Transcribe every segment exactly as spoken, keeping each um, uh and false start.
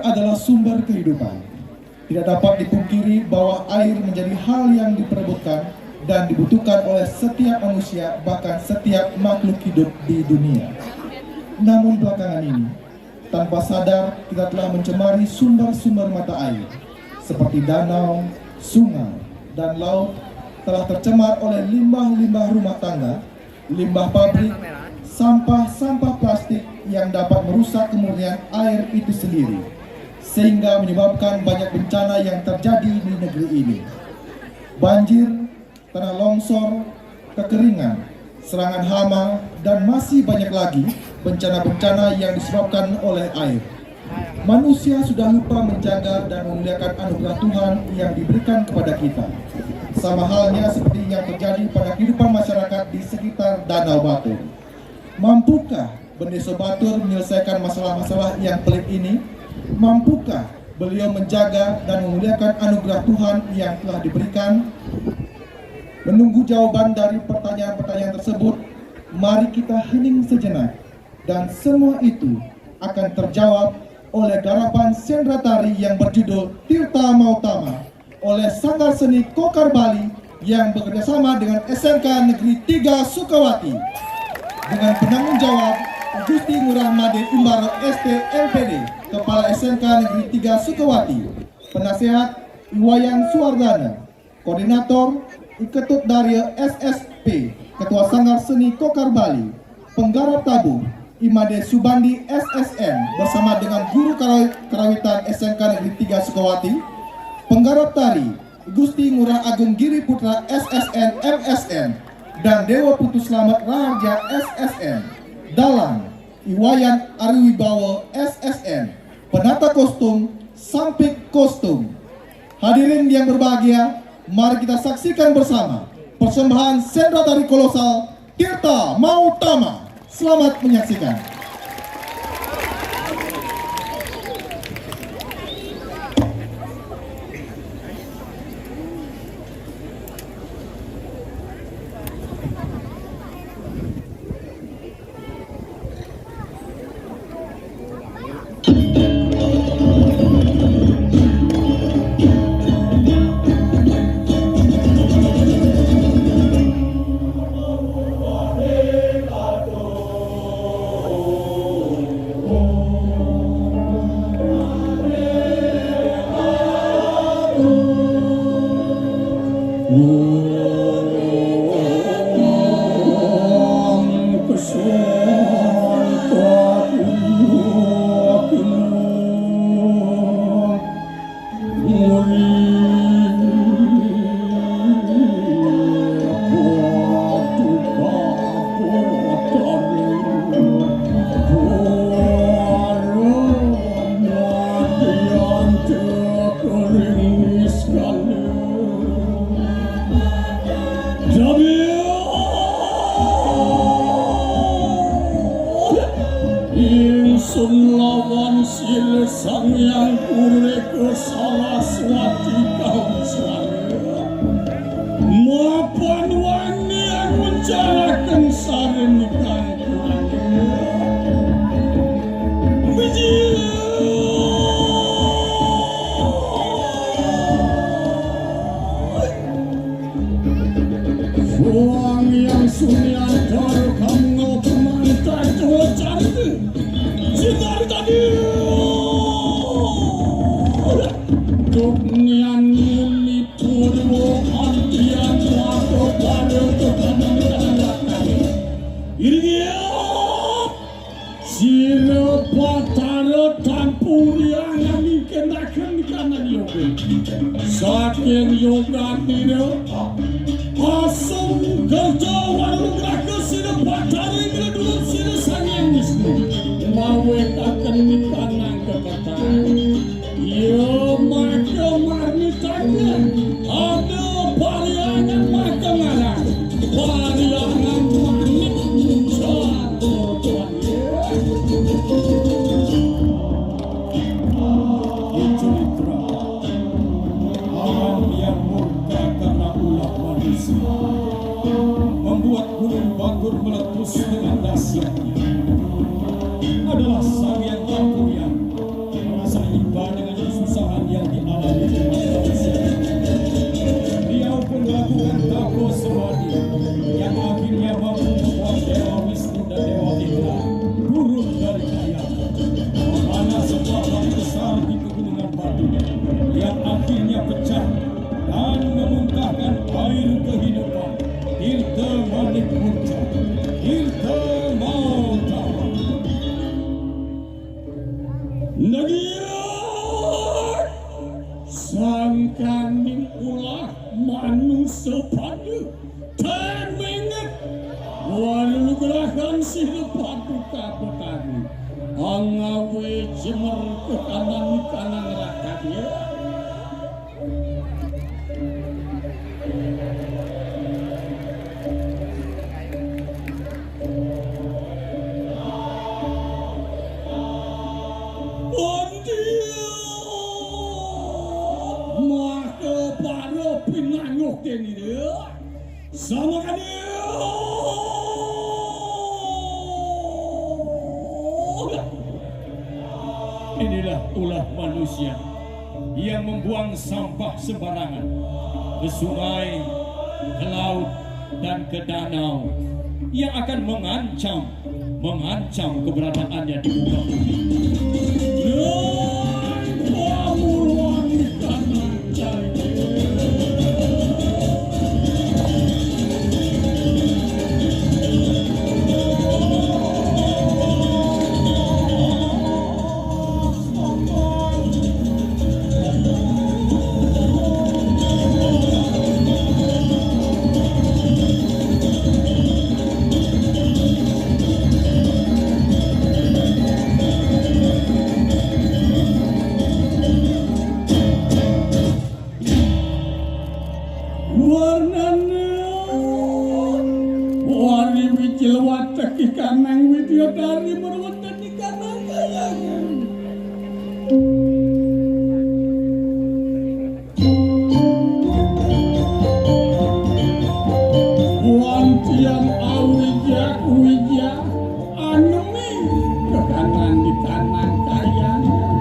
adalah sumber kehidupan. Tidak dapat dipungkiri bahwa air menjadi hal yang diperebutkan dan dibutuhkan oleh setiap manusia, bahkan setiap makhluk hidup di dunia. Namun belakangan ini, tanpa sadar kita telah mencemari sumber-sumber mata air, seperti danau, sungai, dan laut telah tercemar oleh limbah-limbah rumah tangga, limbah pabrik, sampah-sampah plastik yang dapat merusak kemurnian air itu sendiri, sehingga menyebabkan banyak bencana yang terjadi di negeri ini. Banjir, tanah longsor, kekeringan, serangan hama, dan masih banyak lagi bencana-bencana yang disebabkan oleh air. Manusia sudah lupa menjaga dan memuliakan anugerah Tuhan yang diberikan kepada kita. Sama halnya seperti yang terjadi pada kehidupan masyarakat di sekitar Danau Batur. Mampukah Bendesa Batur menyelesaikan masalah-masalah yang pelik ini? Mampukah beliau menjaga dan memuliakan anugerah Tuhan yang telah diberikan? Menunggu jawaban dari pertanyaan-pertanyaan tersebut, mari kita hening sejenak, dan semua itu akan terjawab oleh garapan sendratari yang berjudul Tirta Mautama oleh Sanggar Seni Kokar Bali yang bekerjasama dengan S M K Negeri tiga Sukawati, dengan penanggung jawab Gusti Ngurah Made Umbaro S T M P D, Kepala S M K Negeri tiga Sukawati, penasehat Iwayan Suwardana, koordinator Iketut Darya S S P, Ketua Sanggar Seni Kokar Bali, penggarap tabuh Imade Subandi S S N bersama dengan guru karawi- karawitan S M K Negeri tiga Sukawati, penggarap tari Gusti Ngurah Agung Giri Putra S S N M S N, dan Dewa Putu Slamet Raharja S S N, dalang Iwayan Ariwibawa S S N, penata kostum Sampik Kostum. Hadirin yang berbahagia, mari kita saksikan bersama persembahan sendratari kolosal Tirta Mautama. Selamat menyaksikan. Ingsun lawan sira Sang Hyang Purika Saraswati Kausara. Mapan wani anu mencaraken saren kang kuning. Biji. Wong yang sumiantar kamu ngopo mantan cowok cantik. Sinar tadi. Duk nian muni Purwo antian wato pada kekanang kanang laknane. Iriya sira Batara tampuriangan ingkanaken kanang yoga. Saking yogatira asung kerja warung raga sira Batara ingkang duwur sira Sang Hyang Wisnu. Ngawetaken kanang kekatan. Iya maka marnitana ada pariangan maka ngarang pariangan manik muncul. Iculitra, alam yang murka karena ulah manusia, membuat gunung Batur meletus dengan dahsyatnya. Adalah Sang Air kehidupan, tirta manik murca, tirta mata. Negara sangkaning ulah manusa pada, ten minget, walugrahan sira paduka betari, angawe jemer ke kanan kanang rakatnya. Maka para pinanguh kene. Sama kali. Inilah ulah manusia yang membuang sampah sembarangan ke sungai, ke laut, dan ke danau, yang akan mengancam, mengancam keberadaannya di muka bumi. Warnane wari wijil watek ikanang widya dari merweten ikanang kayangan. Wantian awijak wijak anemi kekanan ikanang kayangan.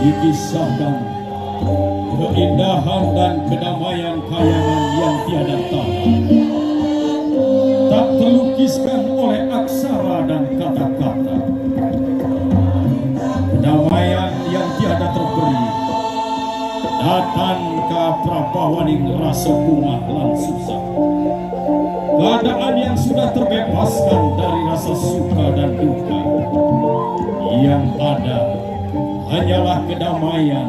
Dikisahkan keindahan dan kedamaian kayangan yang tiada tara, tak terlukiskan oleh aksara dan kata-kata. Kedamaian yang tiada terberi, datang ka prabawaning rasa bungah lan susah. Keadaan yang sudah terbebaskan dari rasa suka dan duka. Yang ada hanyalah kedamaian,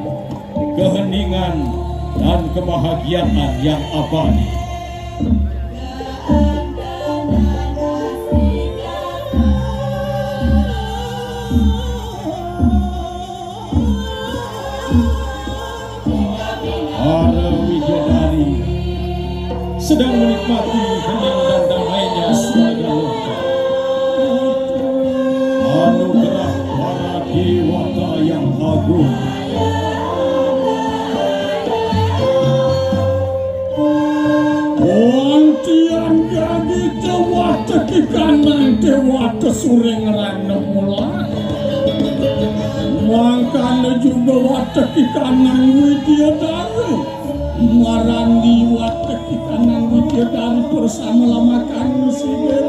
keheningan, dan kebahagiaan yang abadi. Para widadari sedang menikmati hening dan damainya surga loka. Anugerah para dewata yang agung. Wantian gagi dewata kikanang dewata suring rana mula. Mangkana juga watek ikanang Widyadara. Marandi watek ikanang Widyadara bersama lamakan sida.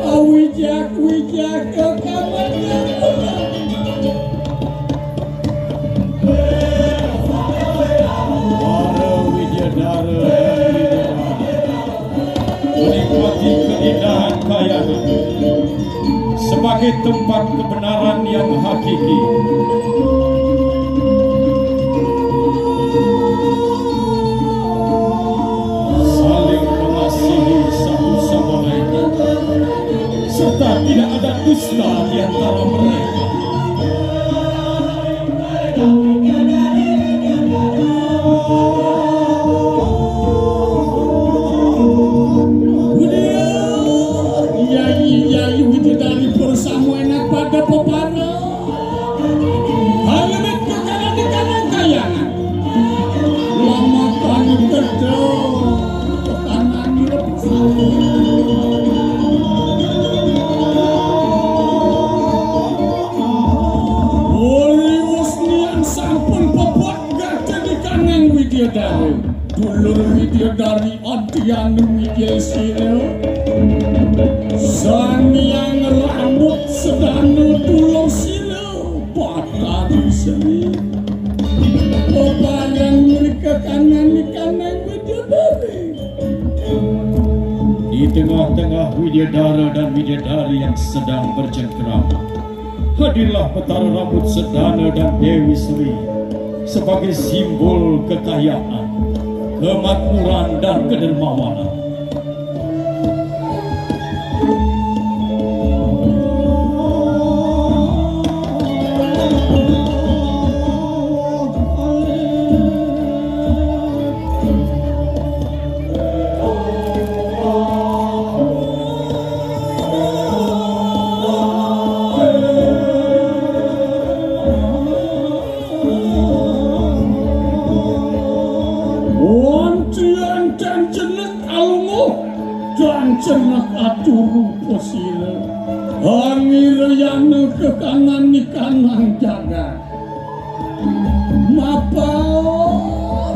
Awijak wijak kekamanya. Para Widyadara dan Widyadara menikmati keindahan kayangan sebagai tempat kebenaran yang hakiki. Saling mengasihi satu sama lain, serta tidak ada dusta di antara mereka. Yayi, yayi, widadari bersama enak pada pepara. Hanya mereka kanan di kanan kayangan. Lama kayu kerja, kanan di lepas. Ori Wusnian sampun pepot gati di kanang Widyadari. Dulur Widyadari antian Widyasila. Sang Hyang Rambut Sedana, dulur sira Batari Seni, peparing mrika kanani kanang widadari. Di tengah-tengah widadara dan widadari yang sedang bercengkerama, hadirlah Betara Rambut Sedana dan Dewi Sri sebagai simbol kekayaan, kemakmuran, dan kedermawanan. Wonten dan jenek alunguh, dan jenek aturu pasira. Angirayana kekanan ikanang jagat. Mapa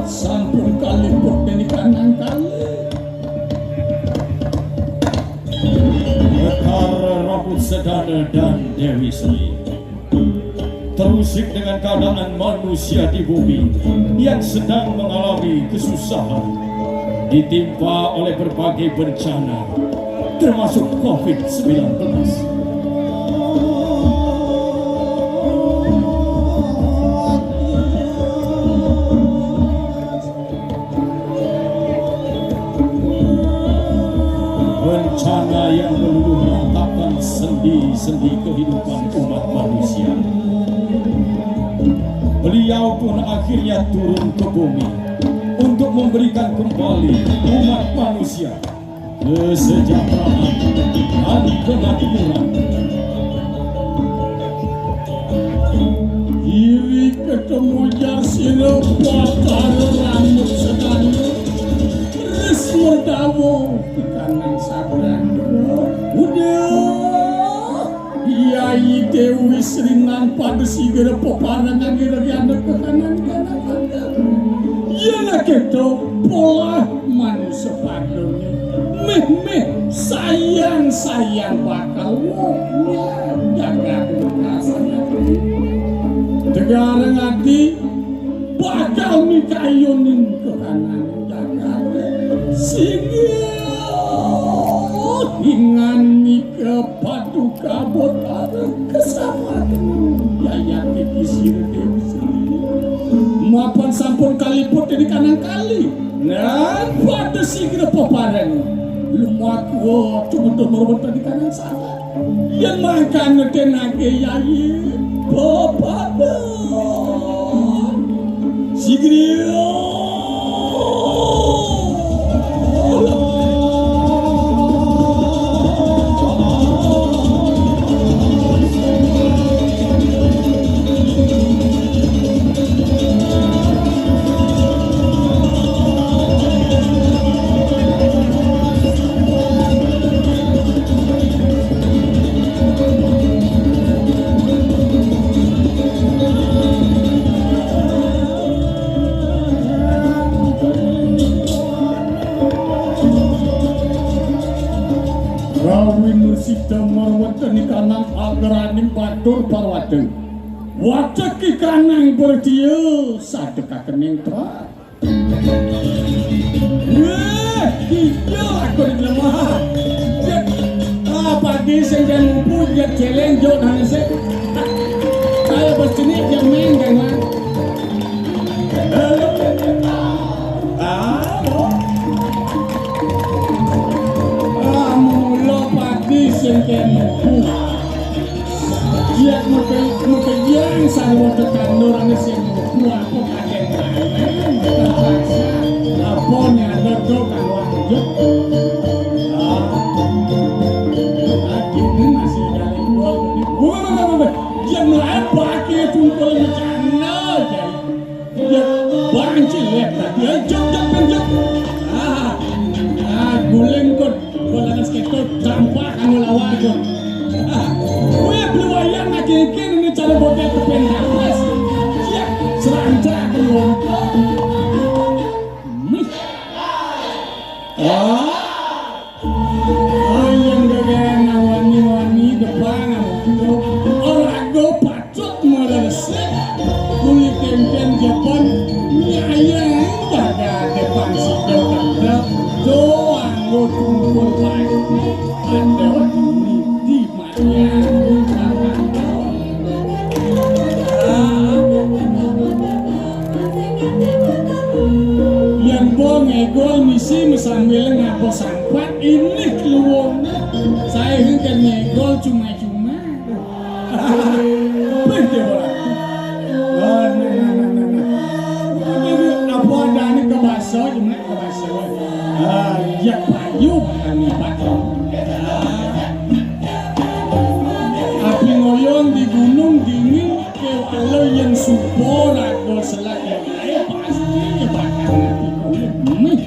sampun kaliput dening kanang kali. Betara Rambut Sedana dan Dewi Sri. Terusik dengan keadaan manusia di bumi yang sedang mengalami kesusahan, ditimpa oleh berbagai bencana, termasuk covid sembilan belas. Bencana yang meluluh lantakkan sendi-sendi kehidupan umat manusia. Beliau pun akhirnya turun ke bumi untuk memberikan kembali umat manusia kesejahteraan dan kemakmuran. Iri ketemu jasira Batara Rambut Sedana, terus merdawa di kanang sabran. Udah. Yai Dewi Sri nang pada sigra peparengan ira anak kekanan kanan. Yen keto polah manusa padane. Meh, meh, sayang, sayang bakal wong jagat rasane. Tegareng ati bakal mikayunin kekanan jagat. Singgih ingan nika paduka botara kesabaran. Yayati kisir Dewi Sri. Mapan sampun kaliput di kanang kali. Nan pada sigra peparing. Lumaku tumetu merwenta di kanang salah. Yen mangkana tenage yayi peparing. Sigra. Rawin Sita Marwatani kanang agraning batur Parwata. Wateki kanang bertia sadekakening tra. Wéh, iya aku di lemah. Jek, ah, padi sing jan ngupu, jek celeng, jok nang sik. Kaya bos jenik, jek meng, jek meng. Ah, ah, mula padi sing jan ngupu. Yat meke-, mekejang sarwa tetandur ane sing mlebu aku kaget banget. Terpaksa. Apa ne ada to kang wajib? Ah. Lagi ini masih dari gua. Wah, wah, wah, wah. Dia melepak ya tungkul macam mana, jadi. Ya, banci lihat tadi. Ayo, jok, jok, jok. Ah, ah, guling kot. Bola seketul, dampak kanggo lawan kot. Ah, kowe beli wayang lagi iki ini cara bocah kepen nafas. Siap, seranjak belum. Mis. Ah. Yén bo ngégol misi masambil ngaba sampat, indik luungné. Saé kan ngégol cuma-cuma. Apa adané ka basa, cuma ka basa. Ah, ya payu kami payu. Api ngoyong di gunung dingin, kéwala yén suba raga selak, pasti bakal mati kulit. Mih,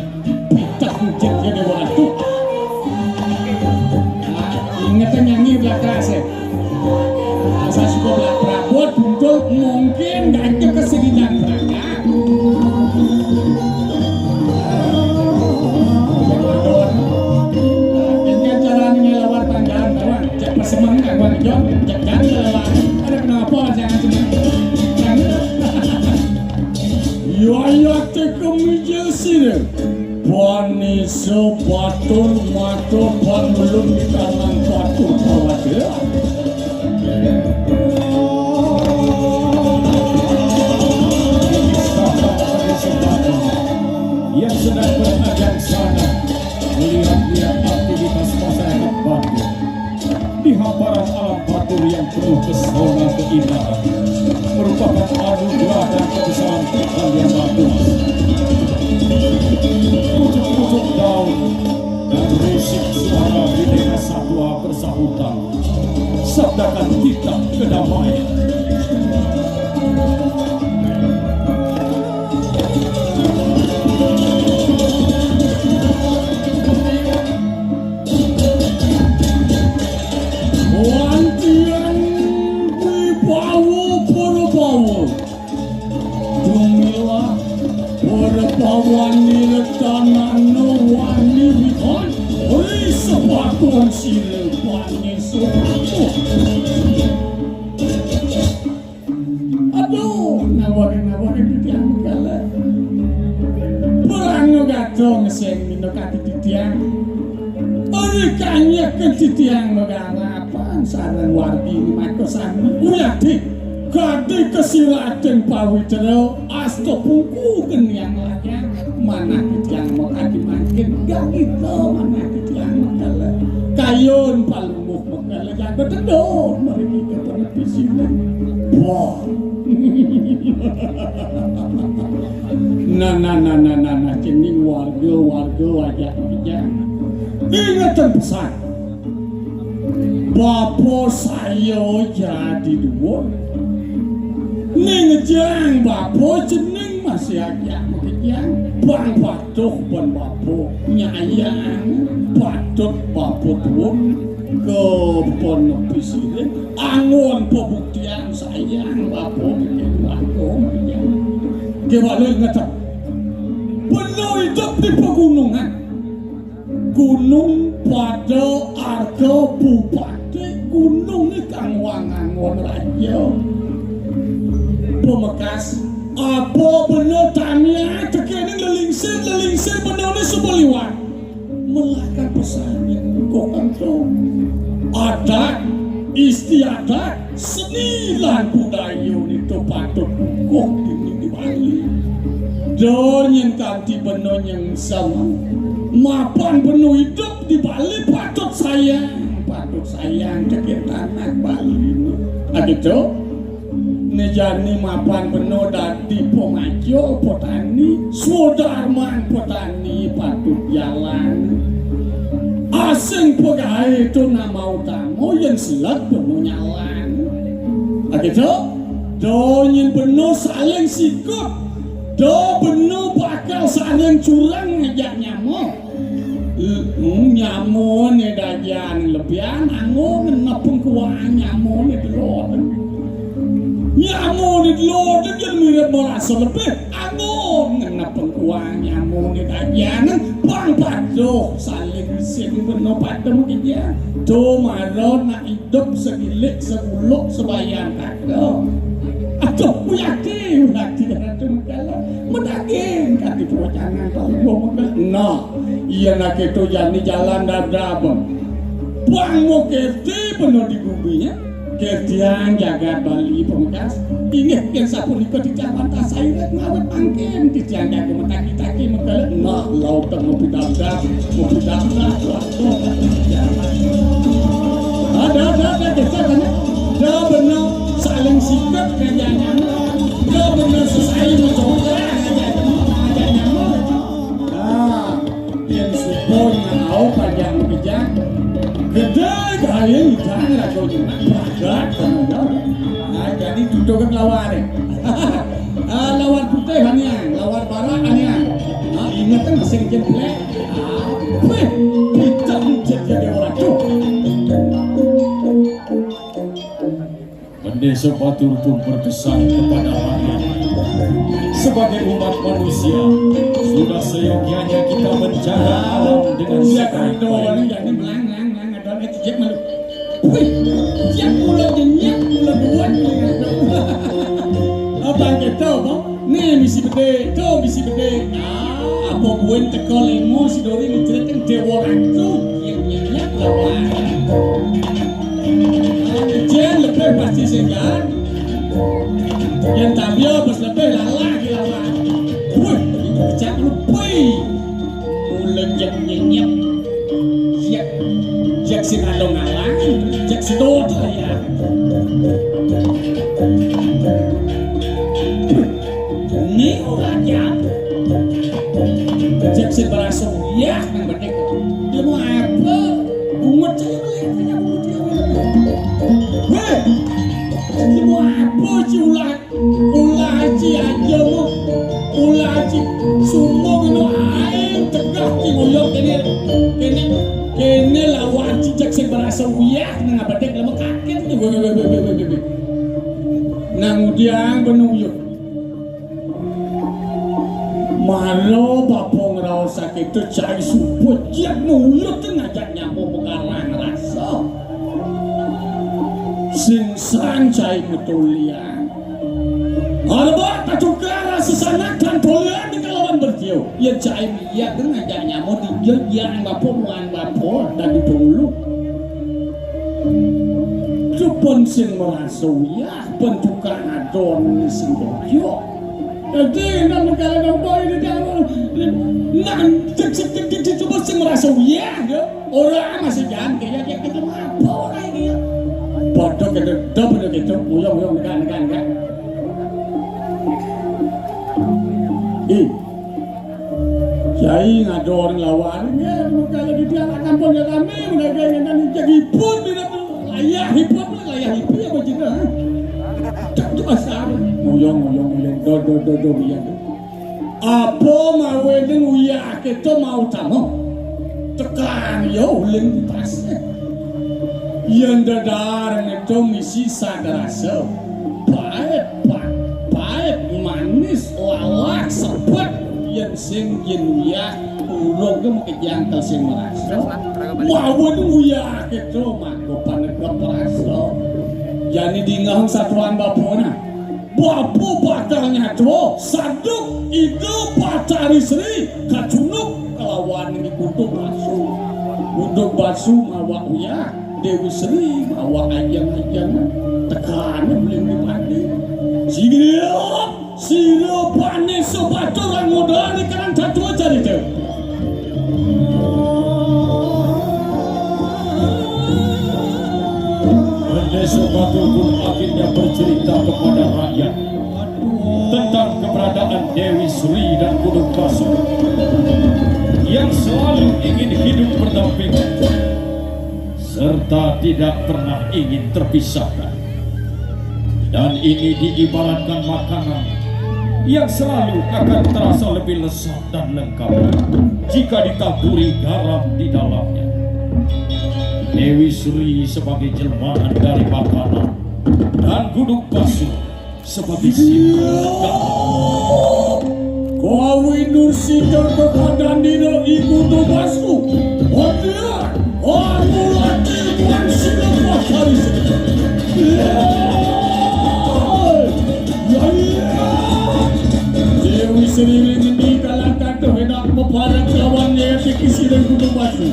pitah kucit ya Déwa Ratu. Nah, inget nyanyi belakang sih. Asal suka belak prabot, buntul, mungkin gak ke kesedihan belakang. Ini cara ngelawan panjang, kawan. Cek pasemeng, kawan. Jom, cek kan ngelawan. Ada kenapa, jangan cuma. Jangan. Yaya teka mijil sira. Bani sebatur mata panulun di tangan batur pawatra. Yang sedang berajang sana melihat-lihat aktivitas masyarakat Batu. Di hamparan alam batur yang penuh pesona keindahan, merupakan anugerah dan kebesaran Tuhan Yang Maha Kuasa. Pucuk-pucuk daun dan risik suara di tengah satwa bersahutan, sabdakan titah kedamaian. Wantian wibawa Prabawa. Dumilah Prabawa niretanana wani wihan. Ri sepatuan sila bani sepatu. Aduh, nawari-nawari titiang megala. Perang gatra ngeseng minakati titiang. Ari kanyekan titiang megala apan sareng wargi maka sami. Uyati, kadi kasirating pawitra, asta pungku geniang layang. Manah titiang makadi mangkin, gagita manah titiang megala. Kayun palungguh megala jaga tedun mriki ka penepi sila. Wah. Nah, nah, nah, nah, nah, nah, cening warga-warga wajah kejang. Ingeten pesan. Bapa saya jadi dua. Ning jang bapa cening masih ajak makejang. Bang patuh ban bapa nyayang, patut bapa tuun ka penepi sira. Anggon pabuktian sayang bapa bikin bapa makejang. Kewala inget. Bena idup di pegunungan. Gunung pada arga bupati, gunung ni kang wang anggon raja. Pemekas, apa bena tania tekening lelingsir, lelingsir bena ni suba liwat. Melakan pesan kok ento. Adat, istiadat, seni lan budaya nito patut kukuh dini di Bali. Da nyen kanti bena nyengsem, mapan bena idup di Bali patut sayang, patut sayang tekén tanah Bali. Agitu, ne jani mapan bena dadi pemaco, petani, swadarman petani patut jalan. Asing pagaé to nama utama, yén selet bena nyalan. Agitu, da nyen bena saling sikut, da bena bakal saling curang ngajak nyama. Nyamané dajan lebihan, anggo ngenep pengkuang nyamané delod. Nyamané delod, jén mirip marasa lebih, anggo ngenep pengkuang nyamané dajan, pang patuh saling isin bena pada makejang. To mara nak idup segilik, seguluk, sebayan kaka. Aduh, uyati, uyati, Ratu Megala. Medaging kati pewacanan Palungguh Megala. Nah, iya nak itu jani jalan dadab. Bang mukirti bena di guminya. Titiang jagat Bali pamekas, inggih yen sapunika titiang wantah sairing ngawit mangkin titiang jaga mataki-taki mekala nah lauta mapidabdab, mapidabdab, lauta. Ada, ada, ada, kita banyak. Da bener saling sikep ngajak nyama. Da bener sesai mencoba ngajak nyama, ngajak nyama. Ah, yen suba nyau panjang makejang. Gedé gaya idang raga nyemak pragat kaya. Ah, jani tutup ke lawan ni. Ah, lawan putih anian, lawan barak anian. Ah, inget kan masih kecil pelek. Ah, weh, kita mencet jadi orang tu. Bendesa Batur pun berpesan kepada rakyat. Sebagai umat manusia, sudah seyogianya kita menjaga alam dengan sebaik-baik. Wih, siap mula jenyak, mula buat, mula ngadep. Abang kita, Bang. Né misi bedik, to misi bedik. Ah, apa buin teka lemo si Dori ngecret kan dewa ratu. Yang nyenyak lawan. Jen lebih pasti segan. Yang tabia bos lebih lalah di lawan. Wih, pecah lu, wih. Mula jek nyenyep. Jek, jek si ngalung-alang, jek si dodol ya. Ni ora jam. Jek si berasa uyah nang bedik. Dia mau apa? Bungut saya melihat punya bungut dia. Weh, dia mau apa si ular? Ulah aji aja mu. Ulah aji sumo ngono ae tegah ki ngoyong kene. Kene, kene lawan cicak sing berasa uyah nang abadek lama kaget ki. Weh, weh, weh. Nang udiang benuyut. Mano bapa ngraos saketo cai subuh jek nuyut ngajak nyamuk mekarang rasa. Sing sang cai metulian. Arep tatukar sesanak dan dolan di kalawan bertio. Yen cai miyat ngajak nyamuk dijel yang bapa muan bapa dan dulu. Cupon sing merasa uyah, pun tukang adon sing bogyo. Dadi nang negara nang boy di dalam nang cek cek cek cek cek cupon sing merasa uyah ya. Ora masih jangan kaya dia kita apa ora ini ya. Bodoh kita, bodoh kita, uyang uyang negara negara negara. Ih, Kyai ngador nglawan, nggih, kalau di tiang kampung ya kami, mereka yang kan cek ipun, layah ipun, layah ipun apa cina? Cek tu asal, muyong, muyong, muyong, do, do, do, do, muyong. Apa mawe ning uyah kita mau tamo? Tekan ya uling di pasir. Yen dadar ngeto misi sadarasa. Paet, pa-, paet, manis, lalah, sepet. Yen sing yen uyah, urung ke makejang ke sing merasa. Mawon uyah keto mangko panegep rasa. Jani dingah satuan bapana. Bapa bakal nyatua, saduk ida Batari Sri, kacunduk kelawan Ni Kutu Basu. Kutu Basu mawa uyah, Dewi Sri mawa ajeng-ajeng, tekane beli mati. Sigriap, sira panis sebatur angoda di kanan catua carita. Bendesa Batur pun akhirnya bercerita kepada rakyat tentang keberadaan Dewi Sri dan Gunung Basu yang selalu ingin hidup berdampingan serta tidak pernah ingin terpisahkan. Dan ini diibaratkan makanan yang selalu akan terasa lebih lezat dan lengkap jika ditaburi garam di dalamnya. Dewi Sri sebagai jelmaan dari makanan dan Gunung Basu sebagai simbol. Kawinur sidar kepada nira ibu tugasku. Hadiah, aku lagi buang sila pasari. Ya, ya. Dewi Sri ngendi kalah katuh enak meparang lawan Nyai Tiki Sirih Gunung Batu.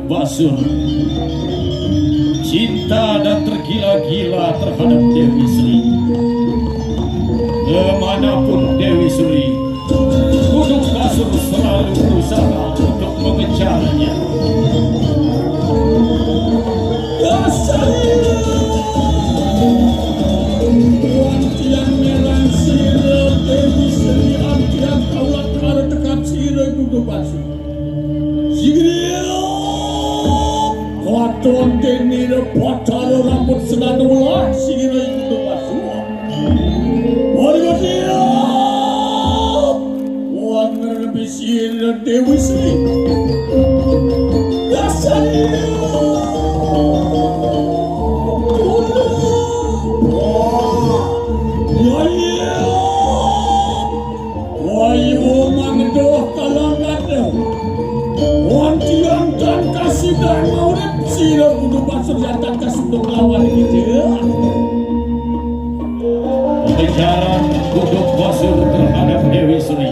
Basur cinta dan tergila-gila terhadap Dewi Sri. Kemanapun Dewi Sri, Guduk Basur selalu berusaha untuk mengejarnya. Wan tiang melang sira Dewi Sri, antian kaulat karo tekap sira Guduk Basur. Sigriya! Katon tenira Batara Rambut Senana welas sira Guduk Basur. Warga siap! Wan ngerepi sira Dewi Sri. Dasari! Wah, iya! Wayu mangdoh kalangkatnya. Wan tiang tan kasidan maurip sira Guduk Basur, yan tan kasundung lawan kita. Pengejaran Guduk Basur terhadap Dewi Sri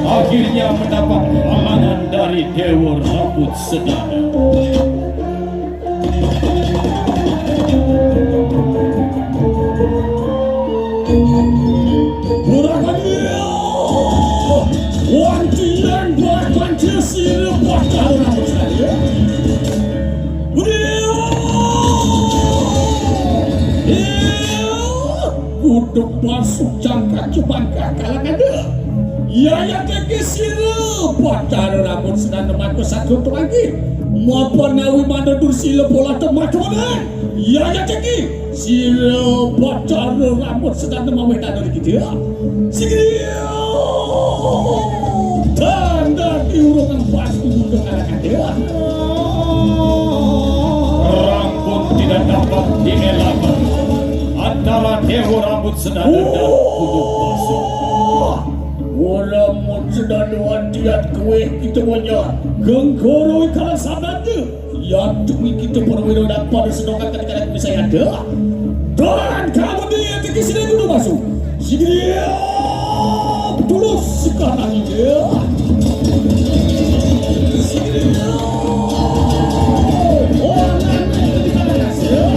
akhirnya mendapat halangan dari Dewa Rambut Sedana. Wan tiang buat pancil sira buat kau rambut saya. Guduk Basur cangkat cubang kakalan ada. Yaya teki sira Batara Rambut Senana maka satu lagi. Mapa nawi mana Dursila pola tematunan. Yaya teki sira Batara Rambut Senana maweh tanda kita. Sigriya! Tanda diurungan pasti untuk anak dia. Rampun tidak dapat dielakkan antara Dewa Rambut Senana dan Guduk Basur. Ora mut sedado adiat kuwe kita punya genggoro ikala sabanda. Yadwi kita perwira dan pada sedokan ketika bisa ada. Dan kamu dia teki sini dulu masuk. Sini dia tulus sekarang ini. Sini dia. Orang yang kita kasih.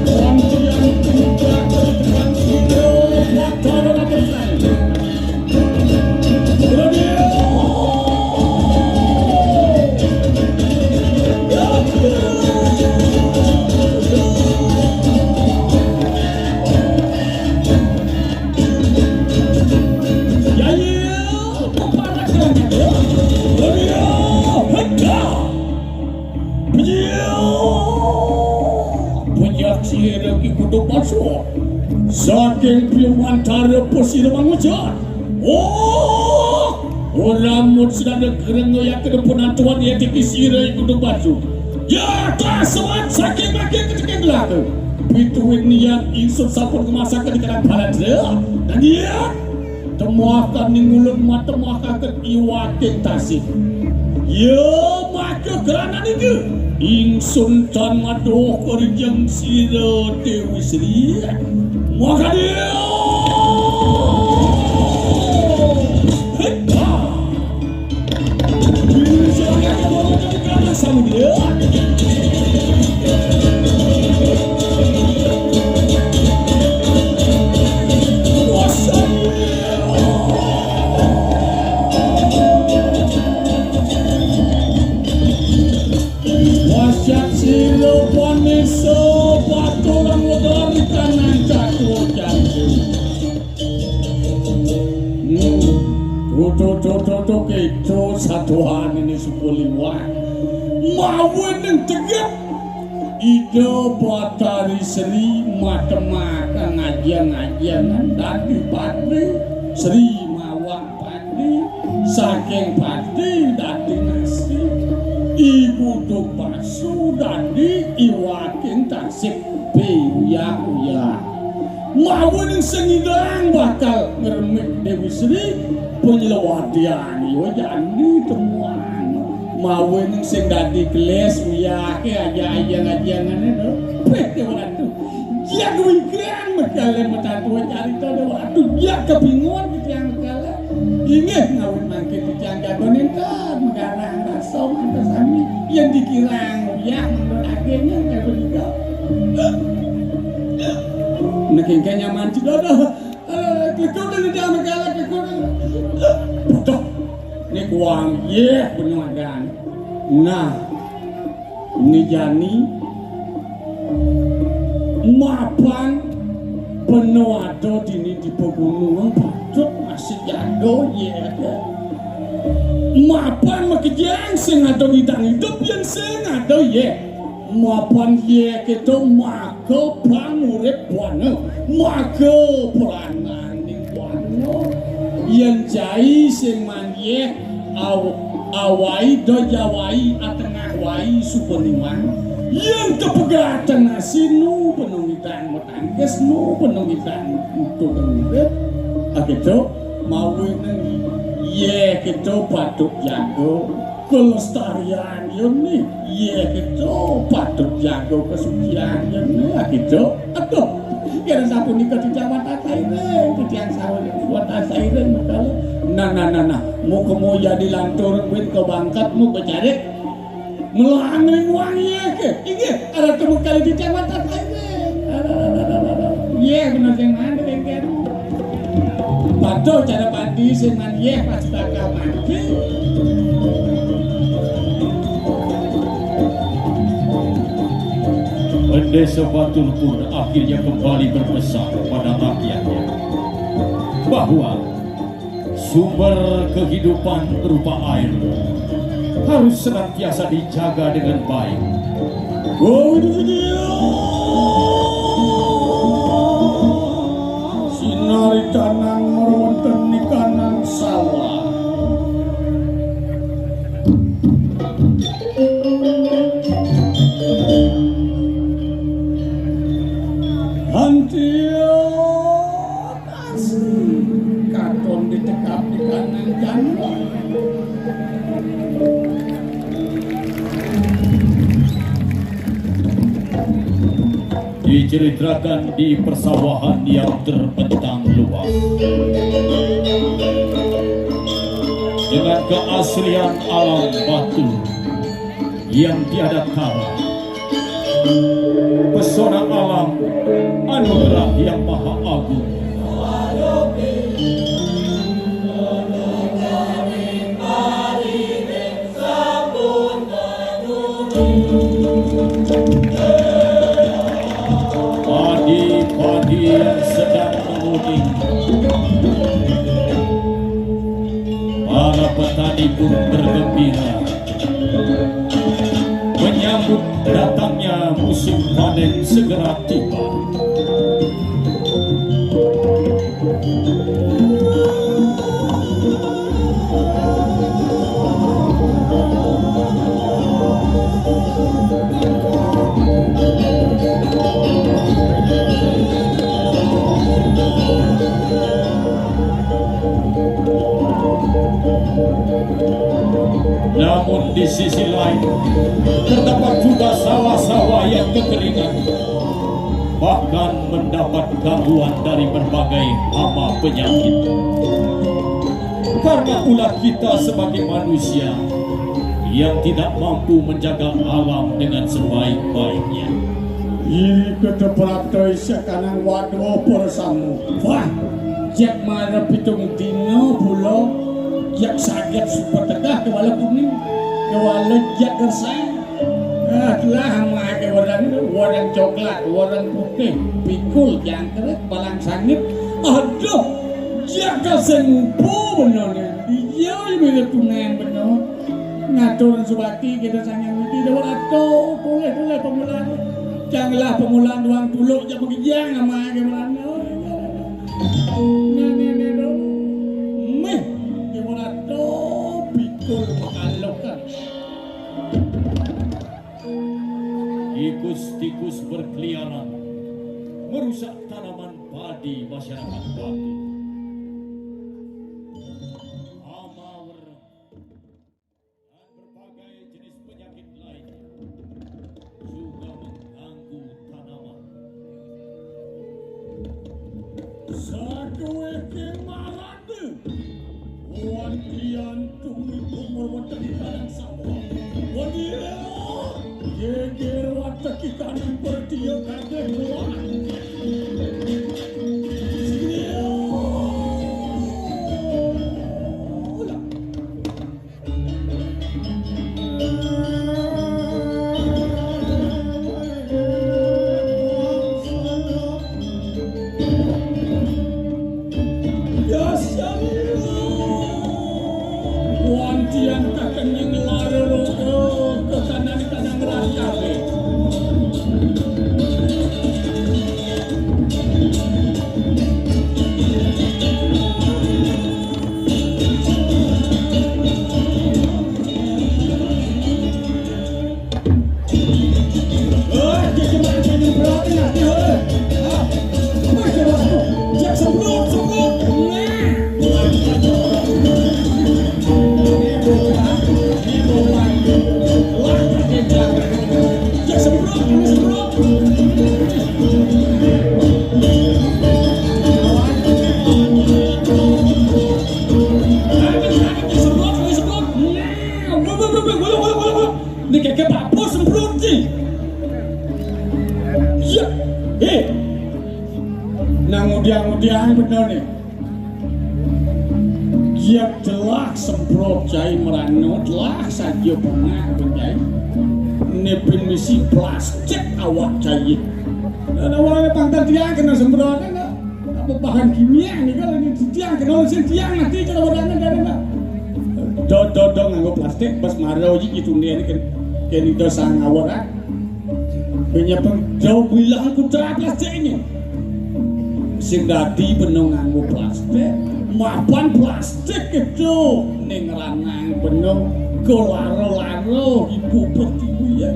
Orang yang kita kasih. Penyak sira ki kudu masuk. Saking piwantara pasira mangujar. Oh! Ora mut sedana kereng ngoyak ke depan antuan ya tiki sira ki kudu masuk. Ya, tak semat saking makin ketekan gelaka. Pituin niat insut sampun kemasakan di kadang palandra. Dan niat temuahkan ning ulun matemuahkaken iwaking tasih. Ya, maka krana niki ingsun tan maduh kerjeng sira Dewi Sri. Maka dia. Hei, ha. Bisa ya, ya, ya, ya, ya, ya, ya, ya, ya. Wasyat sira panisa patulang wedari kanan catur jantung. Hmm. Tutu, tutu, tutu, keco satuan ini suku liwat. Mawining teget Ida Batari Sri matemaken ngajeng-ngajengan dadi pati, Sri mawang pati, saking pati dadi nasi. Ibu Dupasu dadi iwaking tasik piuyah-uyah. Mawining sing ngidang bakal ngremik Dewi Sri, penyelewadian iya jani temuan. Mawining sing dadi gelis uyahe aja-aja ngajengane to. Peh, Dewa Ratu. Jia wingkrian medale metan tuwa carita, Dewa Ratu. Jia kebingungan titiang medale. Inggih ngawit mangke titiang jago ninten menggarang ras. Sami yén dikirang uyah menurut akhirnya kayak begitu. Nek engké nyaman juga dah. Eh, kekut ini jangan kalah kekut. Betul. Ini kuang, yéh, bener kan. Nah, ini jani mapan beno ada dini di pegunungan patut masih jago, yéh. Mapan makejang sing ada ngidang hidup yén sing ada, yéh. Mapan yéh kéto maka pangurip wana, maka prananing wana. Yén cai sing man yéh aw-, awai da jawai atengah wai suba niwang. Yén kapegateng nasi nu benung ngidang matangkis nu benung ngidang utuh urip. Akéto mawinan yéh kéto patut jaga. Kelestarian yén né, yéh kéto patut jaga kesucian yén né, kéto. Aduh, yén sapunika titiang wantah kairing, titiang sawat wantah kairing mekala. Nah, nah, nah, nah, muka mu jadi lantur buin ka bangkat mu bejarik. Melangling wang yéh ké. Inggih, arep temu kali titiang wantah kairing. Yéh, bener sing mandek, inggih. Patuh cara pati sing man yéh pasti bakal mati. Pendesa Batur pun akhirnya kembali berpesan kepada rakyatnya bahwa sumber kehidupan berupa air harus senantiasa dijaga dengan baik. Sinaritanan mawonten nikanan sawah. Antia. Katon dicekap di kanan janur. Diceritakan di persawahan yang terbentang luas dengan keasrian alam Batur yang tiada tara. Pesona alam anugerah yang maha agung. Padi-padi yang sedang menguning. Para petani pun bergembira menyambut datangnya musim panen segera tiba. Namun di sisi lain, terdapat juga sawah-sawah yang kekeringan, bahkan mendapat gangguan dari berbagai hama penyakit. Karena ulah kita sebagai manusia yang tidak mampu menjaga alam dengan sebaik-baiknya. Iri kata prapta isya kanang wadwa para samu. Wah, jak mara pitung dina pula, jak saget supategah kewala kuning, kewala jak gersang. Ah, telah amai ke warang, warang coklat, warang putih, pikul, jangkrik, balang sangit. Aduh, jak kasing mupu benar ni. Iya, ini tunen benar. Ngatur subakti kita Sang Hyang Widi Déwa Ratu, tulih-tulih pamulan. Janganlah pamulan doang tuluk jak pengijang amai ke warang. Nah, nah, nah, nah. Mih, Déwa Ratu, pikul makalukan. Tikus-tikus berkeliaran merusak tanaman padi masyarakat Batu. Hama wereng dan berbagai jenis penyakit lainnya juga mengganggu tanaman. Saduwé king maratu, wantian tumipun mawonten ing kanan sawah. Geger watek ikaning pertia kabeh kuat. Wantian kakening lara roga, kekanan kanang rakyate. Niki kepapus semprot ki. Iya. Eh. Nang udiang-udiang bener nih. Iya telah semprot cai merano, telah saja pengak cai. Nipin misi plastik awak cai. Dan awalnya pangkat dia kena semprot, apa bahan kimia nih kalau ini tiang, kalau sing tiang nanti kalau warnanya dari mana? Do do do nganggo plastik, bas maro iki tunde iki kan kene do sang awor ah. Penyepeng do bilang putra plastik ini. Sing dadi beno nganggo plastik, mapan plastik itu ning ranang beno kolaro-laro ibu pertiwi ya.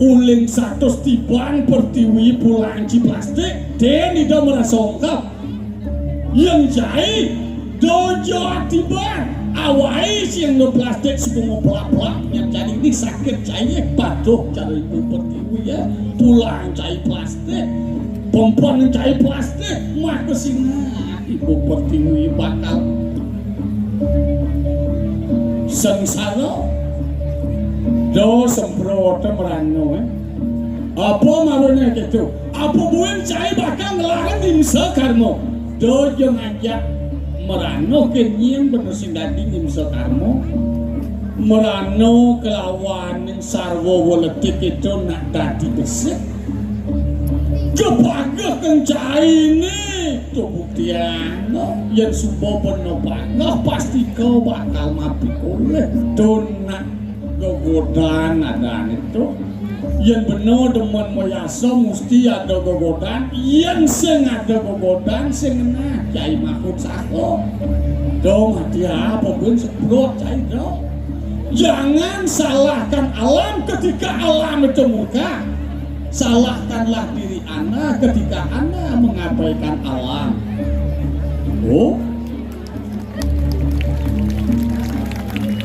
Uling satus tiban pertiwi pulang ci plastik, den ido merasa ongkap. Yen cai dojo atiban, awai sing no plastik sepungu pelap-pelap yang jadi ini sakit cai patuh cara ibu pertiwi ya. Pulang cai plastik, pompon cai plastik, maka singa ibu pertiwi bakal sengsara. Do semprot merano eh. Apa marane gitu? Apa buin cai bakal ngelarang nimsa karma? Dojo ngajak merano kenying bener sing dadi nimsa karma. Merano kelawan sarwa weletik itu nak dadi besik. Kepageh keng caine to buktian. Yen suba beno pageh pasti kau bakal mati koleh. To nak gegodan adane to. Yen beno demen moyasa mesti ada gegodan. Yen sing ada gegodan sing ngenah cai mahut saha. To mati apa pun sebrot cai to. Jangan salahkan alam ketika alam itu murka. Salahkanlah diri Anda ketika Anda mengabaikan alam. Oh.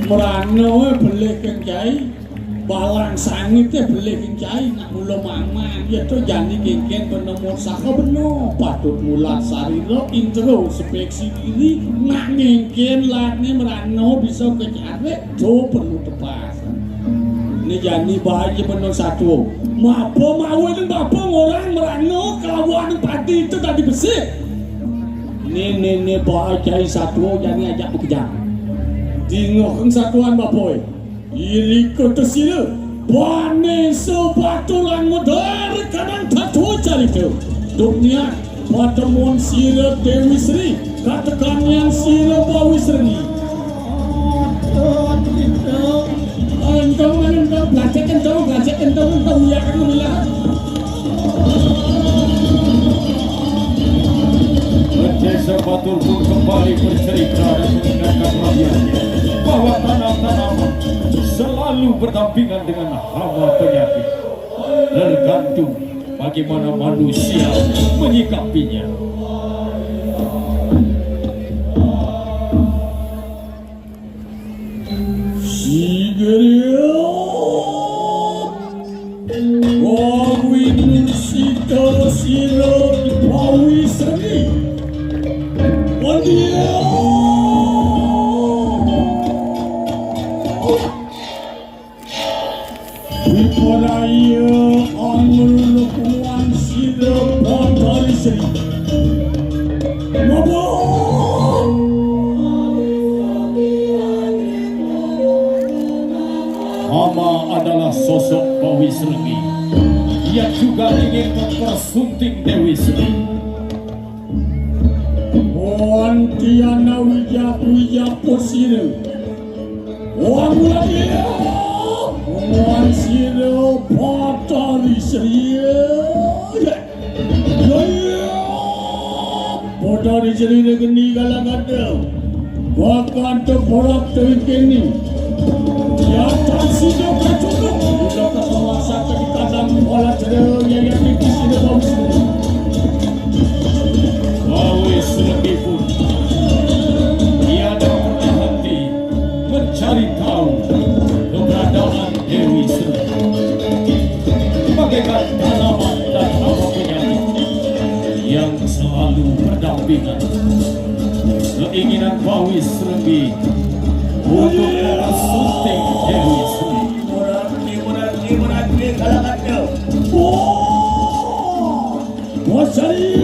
Merano eh belih keng cai. Balang sangit eh belih keng cai. Nak mula mamang. Ya to jani kengken penemu saha beno. Patut mulat sarira, intro, speksi diri. Nak ngengken latne merano bisa kecarik. To perlu tepas. Ni jani bae beno satu. Mapa mawe den bapa ngorang merano kelawan padi itu tadi besik. Ni, ni, ni bae cai satu jani ajak makejang. Dingoh keng satuan bapa. Irika tesila. Bane so baturan modar kanang tatua carita. Duk niat patemon sira Dewi Sri, katekan yang sira Bawi Sreni. Entong, entong, belacet entong, belacet entong, entong, uyak aku bilang. Desa Batur pun kembali bercerita dan mengingatkan rakyatnya bahwa tanam-tanaman selalu berdampingan dengan hama penyakit. Tergantung bagaimana manusia menyikapinya. Sigeria Bawi Nursita Sira Bawi Seni. Wandia. Wiporaya anglulukuan sira Batari Sri. Mabuk! Ama adalah sosok Bawi Srenggi. Ia juga ingin mempersunting Dewi Sri. Wantiana wijak-wijak posira. Wan Wadya, wan sira Batari Sri. Ya, ya. Batari Sri geni kalangkata. Wakanta porap tewikeni. Ya, tan sida kacunduk. Ila kawasan kadikadang pola cedera, ya, ya, tipis sida bau sida. Bawi Srenggi pun tiada pernah henti mencari tahu keberadaan Dewi Sri. Bagaikan tanaman dan hawa penyakit yang selalu berdampingan, keinginan Bawi Srenggi untuk mempersunting Dewi Sri. Murati, murati, murati, kalangkata. Oh! Wasari!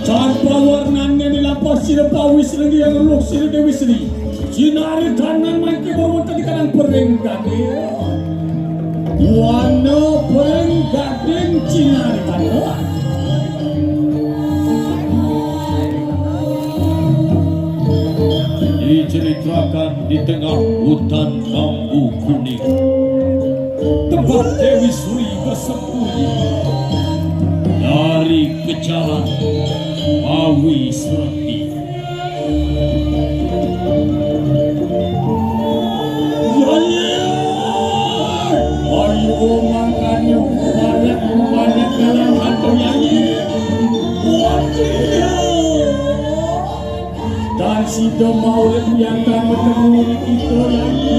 Tanpa warnane dilampah sira Bawi Srenggi yang luluh sira Dewi Sri. Jinari kanan mangke berwonten di kanang pering gading. Wana pering gading jinari kanan. Diceritakan di tengah hutan bambu kuning, tempat Dewi Sri bersembunyi dari kejaran Bawi Srenggi. Ayo, mangkane, balik, balik, dalam hantu, Yayi. Waduh. Dan sida mau urip nyangkang ketemu kita, Yayi.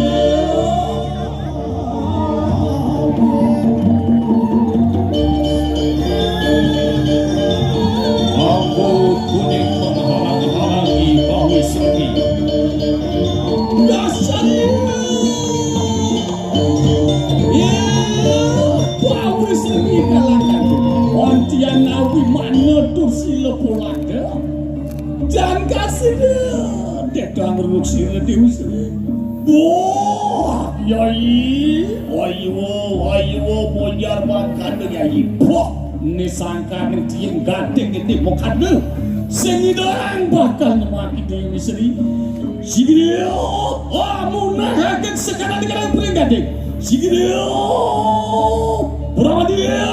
Bambu kuning menghalang-halangi Bawi Srenggi. Dasar. Ya, Bawi Srenggi kalangkata. Ontian awi mana tur sila polada. Dan kasih dia. Dia telah merunuk sila Dewi Sri. Wah, Yayi, ayo, ayo, monjar mangkana, Yayi. Wah, ni sangkane tiang gading gedhe mokane. Sing idang bakal nyemati Dewi Sri. Sigriya, wah, munah ageng sekanan kadang pring gading. Sigriya, Bramadya.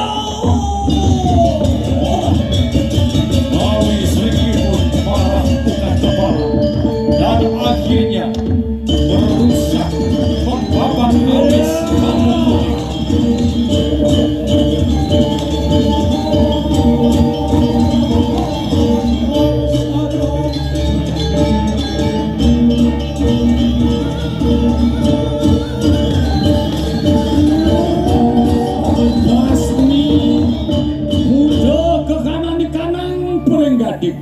Bawi Srenggi pun marah bukan kepala dan akhirnya merusak membakar habis bambu kuning. Basmi, mudha kekananing kanang pring gading.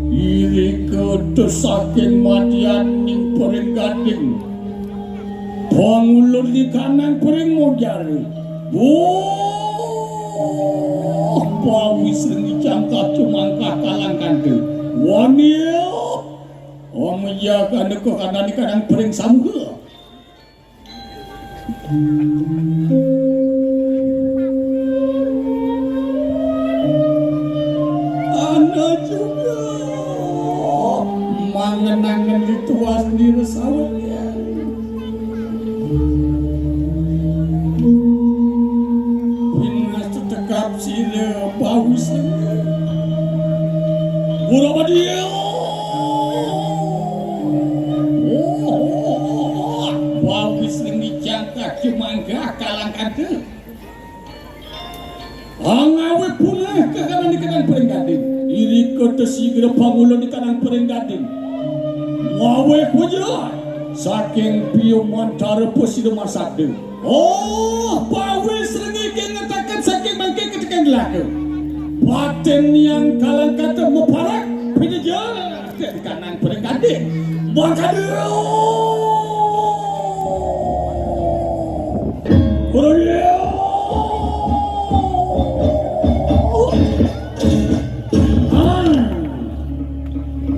Irika saking madyaning pring gading. Pangulun di kanang pring mojare. Wah, Bawi Srenggi cangkah cumangkah kalangkata. Waniya. Om iya kaneka kanani kanang pring samuha. Ana juga mangenangen dituas diri sawetnya. Pingas tetekap sira Bawi Srenggi. Pura Badia. Bawi Srenggi cangkah cumangkah kalangkata. Angawe punah kekananing kanang pring gading. Irika tesigra pangulun di kanang pring gading. Ngawe puja saking piumantara pasida masabda. Oh, Bawi Srenggi kengetaken saking mangke ketekan gelaka. Paten yang kalangkata maparak pineja. Mangkada.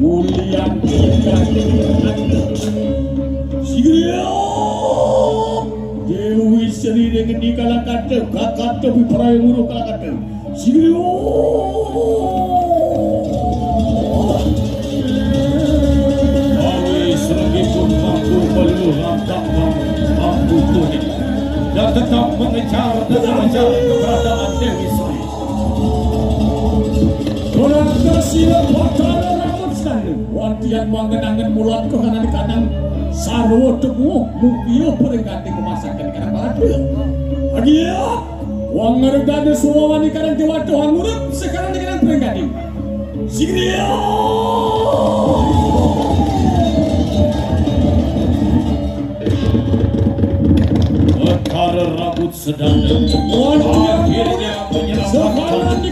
Ulian. Sigriya. Dewi Sri Rengeni kalakata, kakata Wipraya Muru kalakata. Sigriya. Awi Sri pun mampu beliau langkah mampu tunik dan tetap mengejar dan mengejar keberadaan Dewi Sri. Kurang tersila Batara Rambut Sandhu. Wantian mangenangan mulat kehanan kanang sarwa temu mugia peringkati memasakan kanang palada. Agia, wang ngergana suwawani kanang dewata wang urip sekarang dengan peringkati. Sigriya. Batara Rambut Sedana. Akhirnya menyelamatkan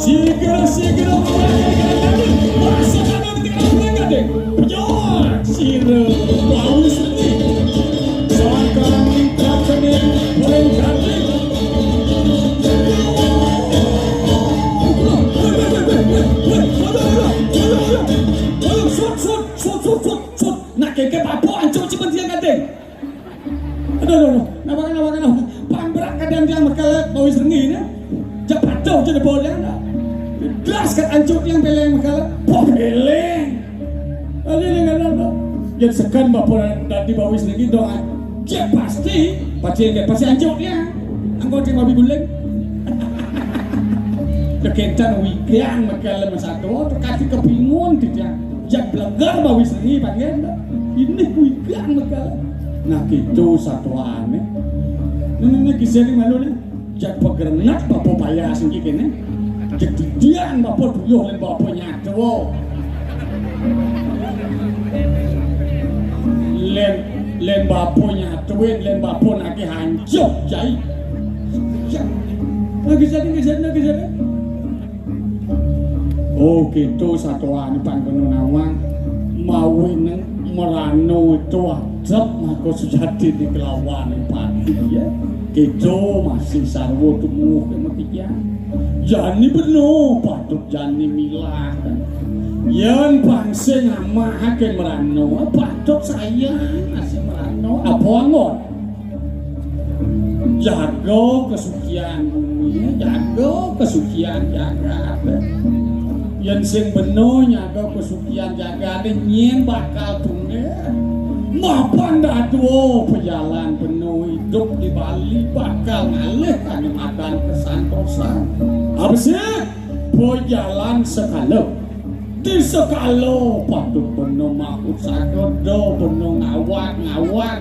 Sigera, sigera, masuk kanan, tidak boleh gading. Penyok, sira, bau seni. Sangkan tingkat seni, boleh gading. Sut, sut, sut, sut, sut, sut. Nak keke papo ancur cipen tiang gading. Aduh, aduh, aduh. Napa, napa, napa? Pambrak kadang tiang mekala bawis rengi ne. Cak patuh je debo tiang. Gelas kat ancut tiang peleng mekala. Poh peleng. Aduh, aduh, aduh, aduh. Yen sekan bapa dadi bawis rengi dong. Cek pasti, pasti, pasti ancut tiang. Angko tiang babi guling. Kekencan wigang mekala mesatu, tekati kepingun tiang. Jak blegar bawis rengi panggil. Ini wigang mekala. Nah, gitu satuane. Ini, ini kisah ini malu nih. Jak pegernak bapa payah sing kene. Jek didian bapa duyuh len bapa nyatua. Len, len bapa nyatuin, len bapa nake hancur, jai. Lagi jadi, lagi jadi, lagi jadi. Oh, gitu satuane pangkena nawang. Mawinan merana itu adep maka sejati di kelawan pati ya. Gitu masih sarwa tumuh kematian. Jani beno patut jani milah. Yen pang sing amahake merana patut sayang masih merana apa angon. Jaga kesucian bumi, jaga kesucian jagat. Yen sing beno nyaga kesucian jagat, nyen bakal tunduk. Mapan dadua pejalan beno idup di Bali bakal ngalih kanyematan kesantosan. Apa sih? Pejalan sekala. Di sekala patut beno mahut sakada beno ngawak-ngawak,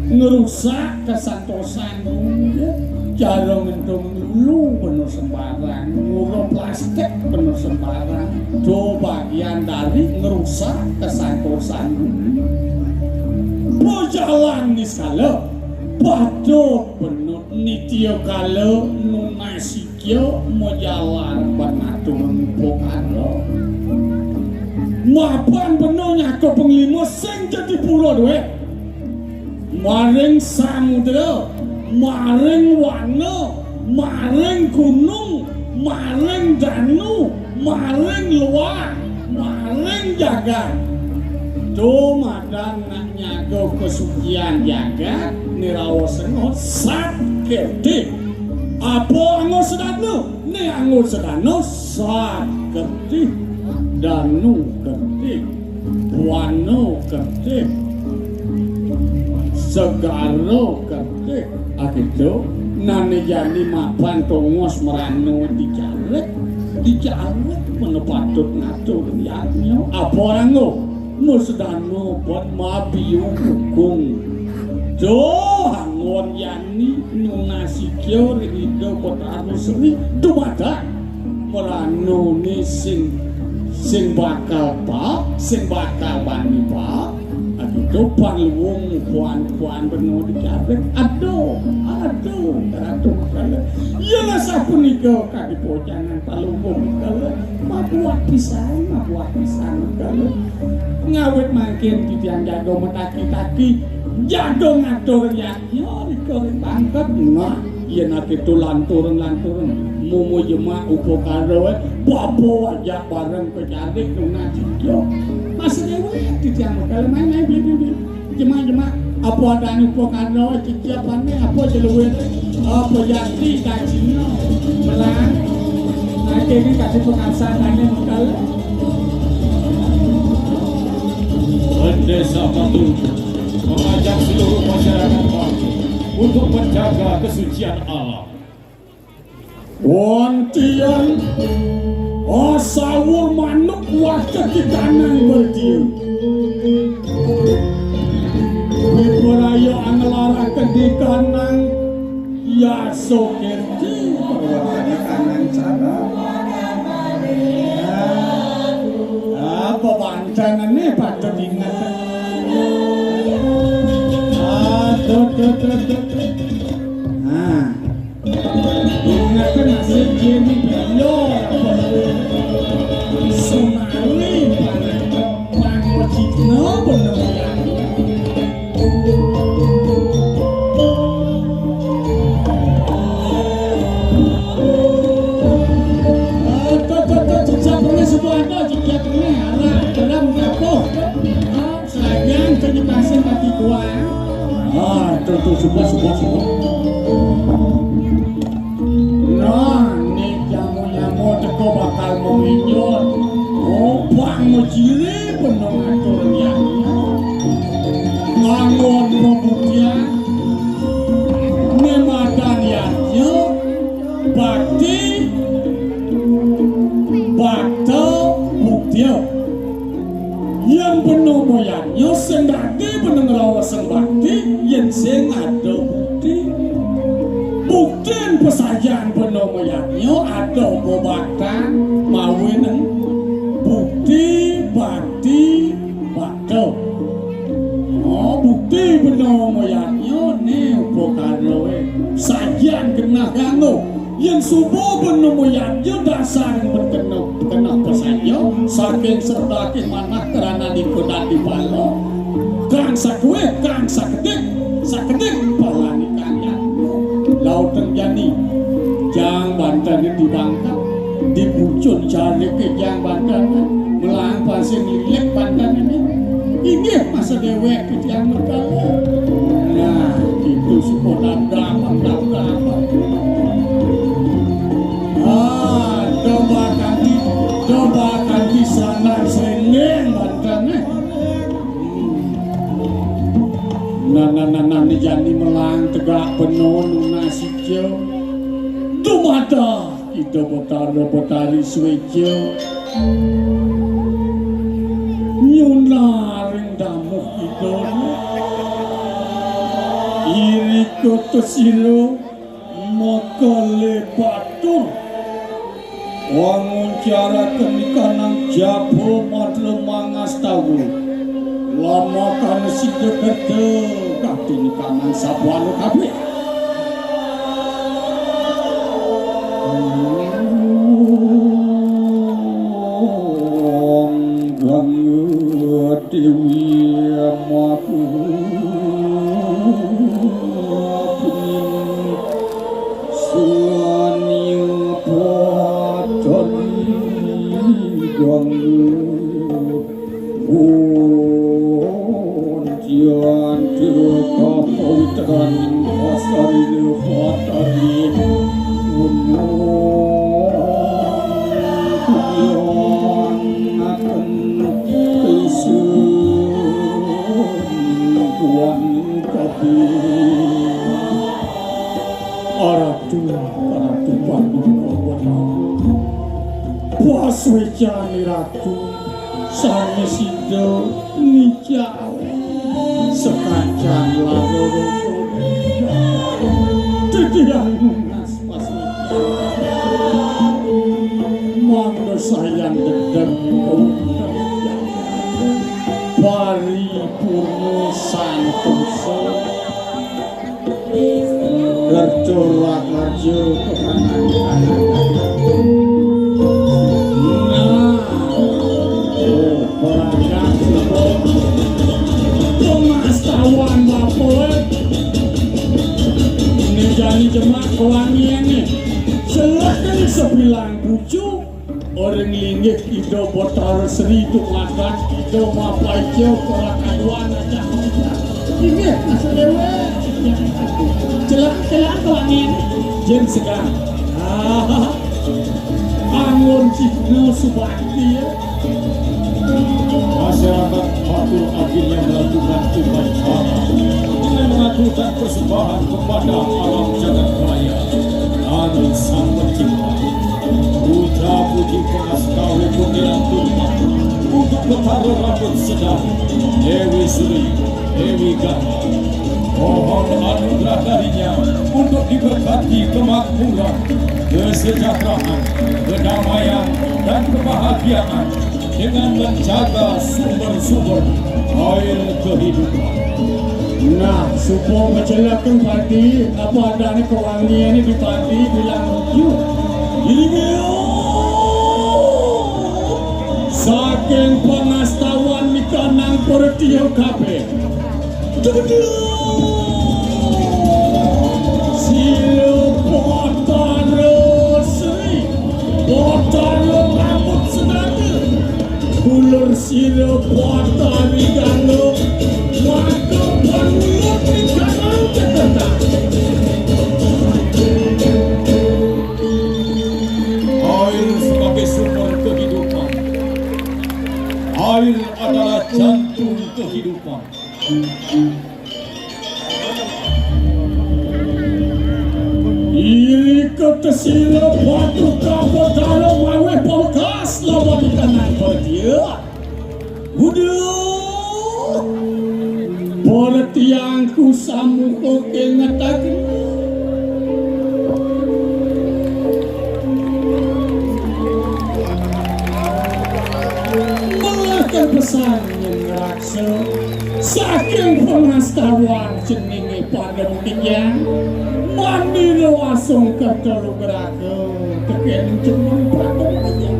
ngerusak kesantosan dunia. Cara ngentung lulu beno sembarang, nguro plastik beno sembarang. Do bagian dari ngerusak kesantosan dunia. Pejalan niskala patut beno nitya kala nunasi Kya majalan banatur upakara. Mapan bena nyaka panglima sing jati pura duwe. Maring samudra, maring wana, maring gunung, maring danu, maring luah, maring jagat. Tumadan nak nyaga kesucian jagat, nirawa sengot sat kerti. Apa anggo sedana? Né anggo sedana sat kerti, danu kerti, wana kerti, segara kerti. Akitu, nané jani mapan tongos merana dijarek, dijarek mena patut ngatur yadnya. Apa anggo? Anggo sedana ban mabiu kukung. Duh, anggo Pon yani nunas sikya ring Ida Betara Sri dumadak mranané sing, sing bakal pa, sing bakal bani pa. Aduh, pang luwung puan-puan benung dicabut. Aduh, aduh, aduh, kala. Yalah sapunika kadi pocangan palungguh kala. Mabuat pisan, mabuat pisan kala. Ngawit mangkin titiang jaga mataki-taki, jaga ngatur yadnya rika ring bangket. Nah, yén akéto lantureng-lantureng, mumu jemak upakara, eh, bapa ajak bareng kacarik nunas sikya. Mas déwék titiang kala main-main beli-beli. Jemak-jemak, apa adané upakara, cicipané, apa jeluwir, apa jati, dagingé, melang. Nah, ini kasih pengasahannya bekal. Bendesa Batu mengajak seluruh masyarakat Batu untuk menjaga kesucian alam. Wontian, oh, sawur manuk warga kitanang berdiu. Wipraya angelaraken dikanang yaso kirti, perwatane kanang cara. Ah, apa bantenane patut ingat. Aduh, duh, duh, duh, duh. Ah. Ingatkan nasib Jenny Brio, Sonari, Pangocitno, bener ya. Tuh, tuh, tuh, jejak ini semua ada, jejak ini, arah, dalam, apa? Sayang, kena pasang mati gua. Ah, tuh, tuh, semua, semua, semua. Nah, nek jamu-jamu teko bakal meminjol. Obang meciri penuh ngatur liannya. Nganggon pembuktian. Nemadan liannya. Bakti. Bakta. Buktian. Yén bena moyadnya sing dadi bena ngraosang bakti, yén sing ada bukti. Buktin pasajan bena moyadnya ada bebaktan mawinan bukti, bakti, bakta. Oh, bukti bena moyadnya né upakarané. Sajan genah kanggo. Yén suba bena moyadnya dasar bén keneh, keneh pasaja, saking serdakih manah krana nika dadi pala. Kang sakué, kang sakedik, sakedik palané kang yadnya. Lauteng jani, jang banten di bangkat, di pucun cariké jang banten, melang pasir lilik banten ini. Inggih, masa déwék titiang merkala. Nah, itu suka dagang, dagang. Ah, domba kanti, domba kanti sanan srengéng banten, eh. Hmm. Nah, nah, nah, nah, né jani melang tegak penuh nunas ijo. Dumadak Ida Betara Betari Swéja nyunaring damuh Ida. Irika tesira makale batur wanguncaraken ikanang jaba madra mangastawa. Lamakan sida kerta katinikanan sabuana kabeh. Om Gangga Dewi Makuhapin Sania Patani Gangga. Pujian kapawitran asarina patari unung kuyangaken kesembuhan kabeh. Aratu, aratu paduka wanaku. Paswecani ratu. Sané sida nijal sekacan lara. Titiang nunas pasmita. Mangda sayan dedeng kawéntenan paripurna santosa. Kerta rakarja kekangan-kangan. Nah, oh, perangkat suba. Pangastawan bapa, eh. Né jani jemak kawangiané. Selaken sabilang pucuk, ring linggih Ida Batara Sri dumadak Ida mapaica parakaduan ajah. Inggih, masa déwék. Celak-celak kawangiané. Jén segan. Ah, anggon cihna subakti, ya. Masyarakat Batur akhirnya melakukan upacara dengan mengaturkan persembahan kepada alam jagat raya dan Sang Pencipta. Puja puji pengastawa pun dilantunkan untuk Betara Rambut Sedana, Déwi Sri, Déwi Gandar. Mohon anugerah darinya untuk diberkati kemakmuran, kesejahteraan, kedamaian, dan kebahagiaan dengan menjaga sumber-sumber air kehidupan. Nah, suba macelaka, Parti, apa adané kawangiané di Parti bilang tujuh. Ini saking pangastawan mikanang pertia kabéh. Sira Batara Sri, Batara Rambut Sedana, Bulur Sira Batari Gangga, maka panulung di Gangga Jakarta. Air sebagai sumber kehidupan. Air adalah jantung kehidupan. Irika tesila batu kapetala maweh pawekas lawan kanan pertia. Uduh, pertiangku samuka kengetaken. Melah kang pesan nyén ngraksa, saking pangastawan ceningé pada mukijang, manira asung kerta lugraha tekén ceningé pada mukijang.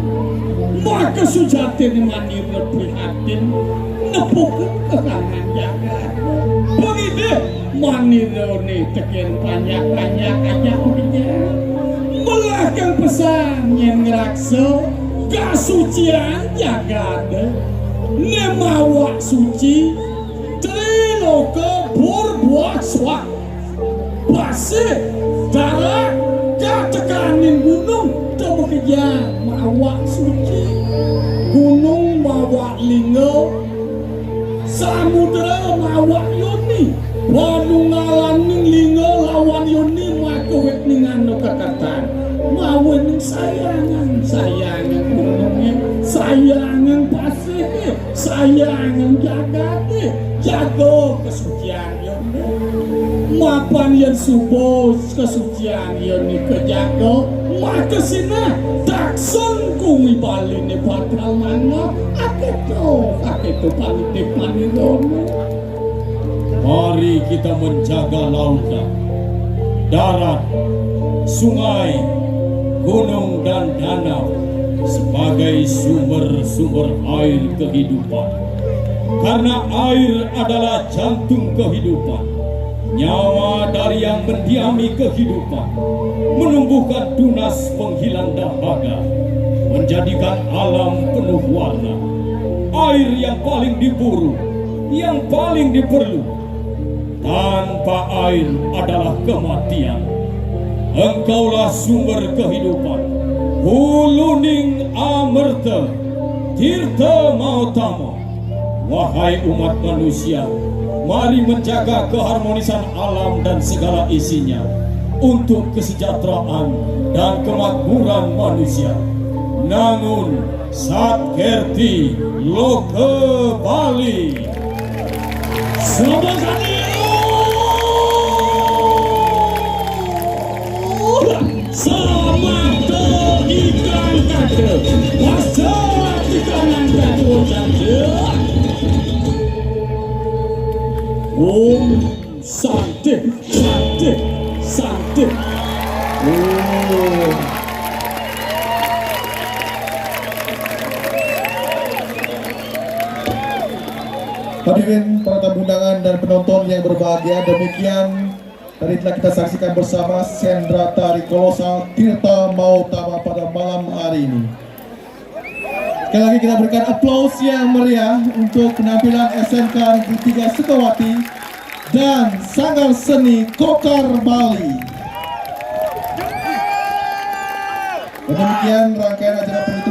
Maka sujatiné manira prihatin, nepukin kekangan jagat. Pangidih manirané tekén panjak-panjak ajak mukijang. Melah kang pesan nyén ngraksa kasucian jagaté. Né mawak suci, triloka burbuah suah. Pasih, darat, katekaning gunung, temekejang mawak suci. Gunung mawak lingga, samudra mawak yoni. Panunggalaning lingga lawan yoni maka wit ningano kakatan. Mawinan sayangan, sayangan gunungé, sayangan pasihé, sayangan jagaté, jaga kasucian yoni. Mapan yén suba kasucian yoni kajaga, maka sinah taksun kuwi baliné bakal manah. Akéto, akéto pangidih manirana. Mari kita menjaga lautan, darat, sungai, gunung, dan danau sebagai sumber-sumber air kehidupan. Karena air adalah jantung kehidupan, nyawa dari yang mendiami kehidupan, menumbuhkan tunas penghilang dahaga, menjadikan alam penuh warna. Air yang paling diburu, yang paling diperlu. Tanpa air adalah kematian. Engkaulah sumber kehidupan, huluning amerta, tirta mautama. Wahai umat manusia, mari menjaga keharmonisan alam dan segala isinya untuk kesejahteraan dan kemakmuran manusia. Nangun Sat Kerthi Loka Bali. Selamat hari. Samata ikan kata, masa ikan kata jatuh. Om Santi, Santi, Santi. Oh. Hadirin para tamu undangan dan penonton yang berbahagia, demikian tadi telah kita saksikan bersama sendra tari kolosal Tirta Mautama pada malam hari ini. Sekali lagi kita berikan aplaus yang meriah untuk penampilan S M K Negeri tiga Sukawati dan Sanggar Seni Kokar Bali. Dan demikian rangkaian acara pendidikan